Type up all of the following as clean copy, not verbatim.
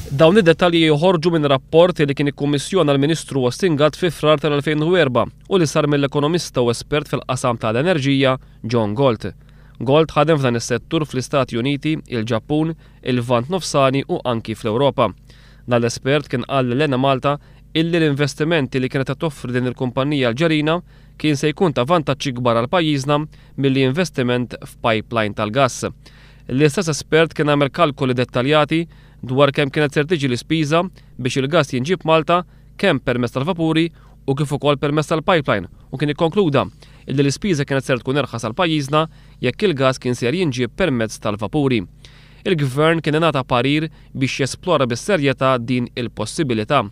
Dawn id-dettalji joħorġu minn rapport li kien ikkummissjona l-Ministru Austin Gatt fi Frar tal-2004 u li sar mill-ekonomista u espert fil-qasam tal-enerġija John Gault. Gault ħadem f'dan is-settur fl-Istati Uniti, il-Ġappun, il-Lvant Nofsani u anki fl-Ewropa. Dan l-espert kien qal lil Enemalta illi l-investimenti li kienet qed toffri din il-kumpanija Alġerina kien se jkun ta' vantaġġ ikbar għal pajjiżna milli investiment f'pipeline tal-gass. L-istess espert kien għamel kalkoli dettaljati dwar kemm kienet ser tiġi l-ispiża biex il-gass jinġieb Malta kemm permezz tal-vapuri u kif ukoll permezz tal-pipeline u kien ikkonkluda illi l-ispiża kienet ser tkun irħas għal pajjiżna jekk il-gass kien ser jinġieb permezz tal-vapuri. Il-Gvern kien ingħata parir biex jesplora bis-serjetà din il-possibilità.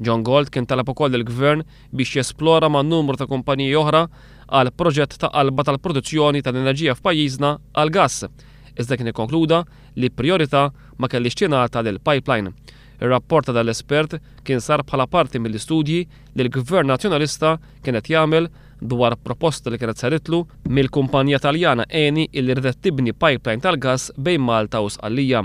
John Gault kien talab ukoll lill-Gvern biex jesplora ma' numru ta' kumpaniji oħra għal proġett ta' qalba tal-produzzjoni tal-enerġija f'pajjiżna għall-gass, iżda kien ikkonkluda li prijorità ma kellhiex tingħata lill-pipeline. Ir-rapport ta' dan l-espert kien sar bħala parti mill-istudji li l-Gvern Nazzjonalista kien qed jagħmel dwar proposta li kienet saritlu mill-kumpanija Taljana Eni illi riedet tibni pipeline tal-gass bejn Malta u Sqallija.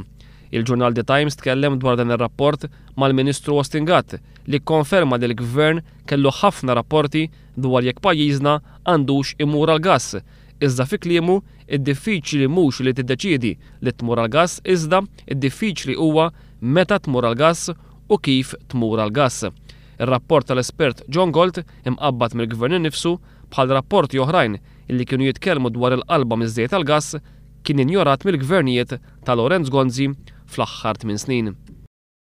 Il-ġurnal The Times tkellem dwar dan ir-rapport mal-Ministru Austin Gatt li kkonferma li l-Gvern kellu ħafna rapporti dwar jekk pajjiżna għandux imur għall-gass. Iżda fi kliemu, id-diffiċli mhux li tiddeċiedi li tmur għall-gass iżda d-diffiċli huwa meta tmur għall-gass u kif tmur għall-gass. Ir-rapport tal-espert John Gault, imqabbad mill-Gvern innifsu, bħal rapporti oħrajn illi kienu jitkellmu dwar il-qalba miż-żejt għall-gass, kien injorat mill-gvernijiet ta' Lawrence Gonzi fl-aħħar tminn snin.